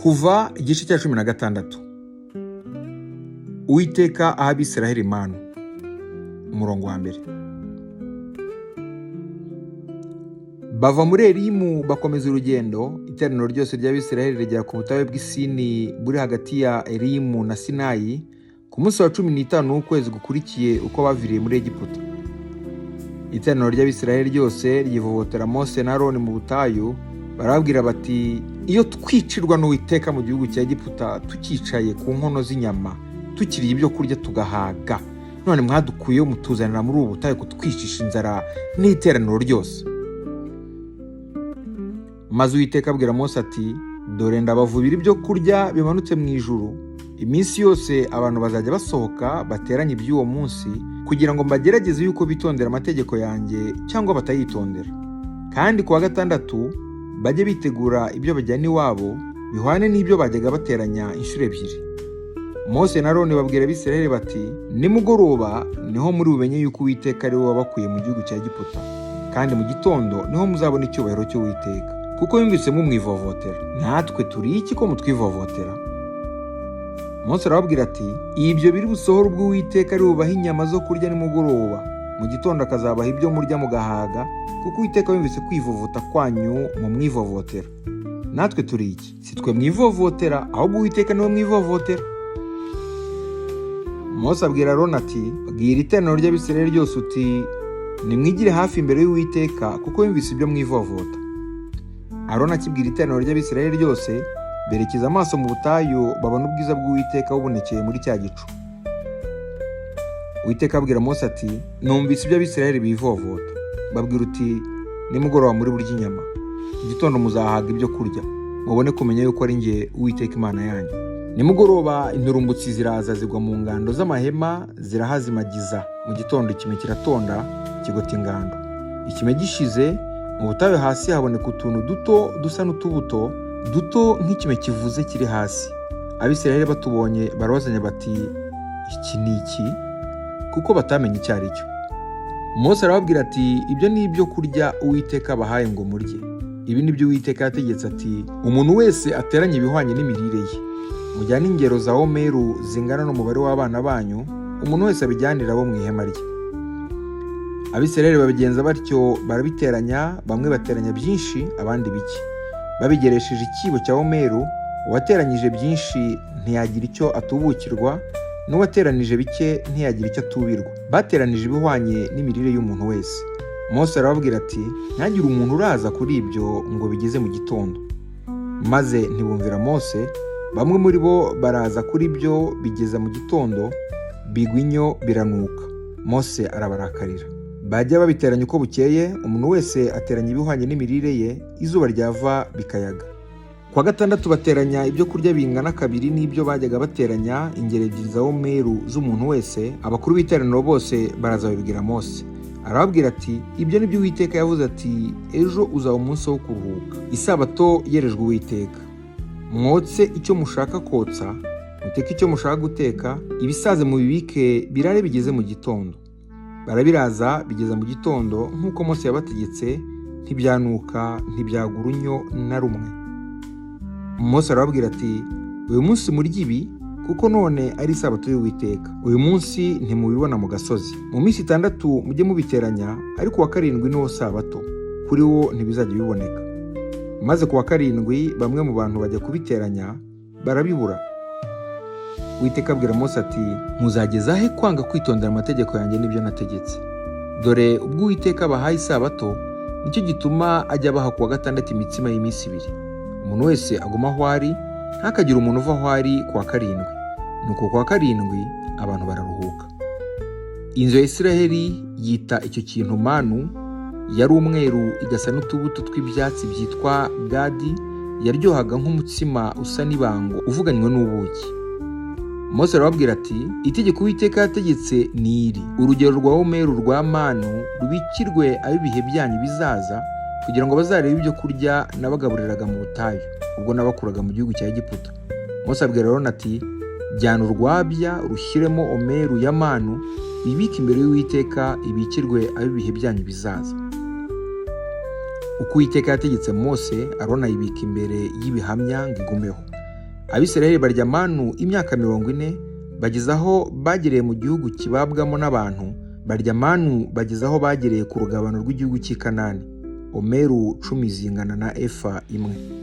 Kuva igice cya 16. Uwiteka aha Abisiraheli manu. Umurongo wa mbere. Bava muri Elimu bakomeza urugendo, iteraniro ryose ry'Abisiraheli rigera ku butayu bw'i Sini buri hagati ya Elimu na Sinayi, ku munsi wa 15 w'ukwezi gukurikiye uko baviriye muri Egiputa. Iteraniro ry'Abisiraheli ryose ryivovotera Mose na Aroni mu butayu, barababwira bati: iyo twicirwa n'Uwiteka mu gihugu cya Egiputa tucyicaye ku nkono z'inyama, tukiriye ibyo kurya tugahaga, none mwadukuyeho mutuzanira muri ubu butayu kutwicisha inzara n'iteraniro ryose. Maze Uwiteka abwira Mose ati: dore ndabavubira ibyo kurya bimanutse mu ijuru, iminsi yose abantu bazajya basohoka bateranye iby'uwo munsi, kugira ngo mbagerageze yuko bitondera amategeko yanjye cyangwa batayitondera. Kandi ku wa gatandatu bajye bitegura ibyo bajyana iwabo, bihwane n'ibyo bajyaga bateranya inshuro ebyiri. Mose na Aroni babwira Abisirayeli bati: nimugoroba niho muri bumenye yuko Uwiteka ari we wabakuye mu gihugu cya Egiputa, kandi mu gitondo niho muzabona icyubahiro cy'Uwiteka, kuko yumvise mumwivovotera. Natwe turi iki ko mutwivovotera? Mose arababwira ati: ibyo biri busohore ubwo Uwiteka ari bubahe inyama zo kurya nimugoroba, mu gitondo akazabaha ibyo murya mugahaga, kuko Uwiteka yumvise kwivovota kwanyu mumwivovotera. Natwe turi iki? Si twe mwivovotera, ahubwo Uwiteka niwe mwivovotera. Mose abwira Aroni ati: bwira iteraniro ry'Abisirayeli ryose uti: nimwigire hafi imbere y'Uwiteka, kuko yumvise ibyo mwivovota. Aroni akibwira iteraniro ry'Abisirayeli ryose, berekeza amaso mu butayu, babona ubwiza bw'Uwiteka bubonekeye muri cya gicu. Uwiteka abwira Mose ati: numvise ibyo Abisirayeli bivovota. Babwira uti: nimugoroba muri burya inyama, igitondo muzahaga ibyo kurya, mubone kumenya yuko ari njye Uwiteka Imana yanyu. Nimugoroba inturumbutsi ziraza zigwa mu ngando z'amahema zirahazimagiza. Mu gitondo ikime kiratonda kigota ingando. Ikime gishize, mu butayu hasi haboneka utuntu duto dusa n'utubuto duto nk'ikime kivuze kiri hasi. Abisirayeli batubonye barabazanya bati: iki ni iki? Kuko batamenye icyo ari cyo. Mose arababwira ati: ibyo ni ibyo kurya Uwiteka abahaye ngo murye. Ibi ni byo Uwiteka yategetse ati: umuntu wese ateranye ibihwanye n'imirire ye. Mujyane ingero za omeru zingana n'umubare w'abana banyu, umuntu wese abijyanire abo mu ihema rye. Abisirayeli babigenza batyo, barabiteranya, bamwe bateranya byinshi, abandi bike. Babigeresheje icyibo cya omeru, uwateranyije byinshi ntiyagira icyo atubukirwa, n'uwateranije bike ntiyagira icyo atubirwa. Bateranije ibihwanye n'imirire y'umuntu wese. Mose arababwira ati: ntihagire umuntu uraza kuri ibyo ngo bigeze mu gitondo. Maze ntibumvira Mose, bamwe muri bo baraza kuri byo bigeza mu gitondo, bigwa inyo biranuka. Mose arabarakarira. Bajya babiteranya uko bukeye, umuntu wese ateranya ibihwanye n'imirire ye, izuba ryava bikayaga. Ku wa gatandatu bateranya ibyo kurya bingana kabiri n'ibyo bajyaga bateranya, ingero ebyiri za omeru z'umuntu wese. Abakuru b'iteraniro bose baraza babibwira Mose. Arababwira ati: ibyo ni byo Uwiteka yavuze ati: ejo uzaba umunsi wo kuruhuka, isabato yerejwe Uwiteka. Mwotse icyo mushaka kotsa, muteke icyo mushaka guteka, ibisaze mubibike birare bigeze mu gitondo. Barabiraza bigeza mu gitondo nk'uko Mose yabategetse, ntibyanuka, ntibyagura urunyo na rumwe. Mose arababwira ati: uyu munsi murye ibi, kuko none ari isabato y'Uwiteka. Uyu munsi ntimubibona mu gasozi. Mu minsi 6 mujye mubiteranya, ariko uwa karindwi ni wo sabato, kuri wo ntibizajya biboneka. Maze ku wa karindwi bamwe mu bantu bajya kubiteranya, barabibura. Uwiteka abwira Mose ati: muzageza he kwanga kwitondera amategeko yanjye n'ibyo nategetse? Dore ubwo Uwiteka abahaye isabato, nicyo gituma ajya abaha ku wa gatandatu imitsima y'iminsi ibiri. Umuntu wese aguma aho ari, ntihakagire umuntu uva aho ari ku wa karindwi. Nuko ku wa karindwi abantu bararuhuka. Inzu ya Isiraheli yita icyo kintu manu, yari umweru igasa n'utubuto tw'ibyatsi byitwa gadi, yaryohaga nk'umutsima usa n'ibango uvuganywe n'ubuki. Mose arababwira ati: itegeko Uwiteka yategetse ni iri: urugero rwa omeru rwa manu rubikirwe ab'ibihe byanyu bizaza, kugira ngo bazarebe ibyo kurya nabagaburiraga mu butayu, ubwo nabakuraga mu gihugu cya Egiputa. Mose abwira Aroni ati: jyana urwabya rushyiremo omeru ya manu, ibike imbere y'Uwiteka, ibikirwe ab'ibihe byanyu bizaza. Uko Uwiteka yategetse Mose, Aroni ayibika imbere y'ibihamya ngo igumeho. Abisirayeli barya manu imyaka 40, bageze aho bagereye mu gihugu kibabwamo n'abantu, barya manu bageze aho bagereye ku rugabano rw'igihugu cy'i Kanani. Omeru 10 zingana na efa 1.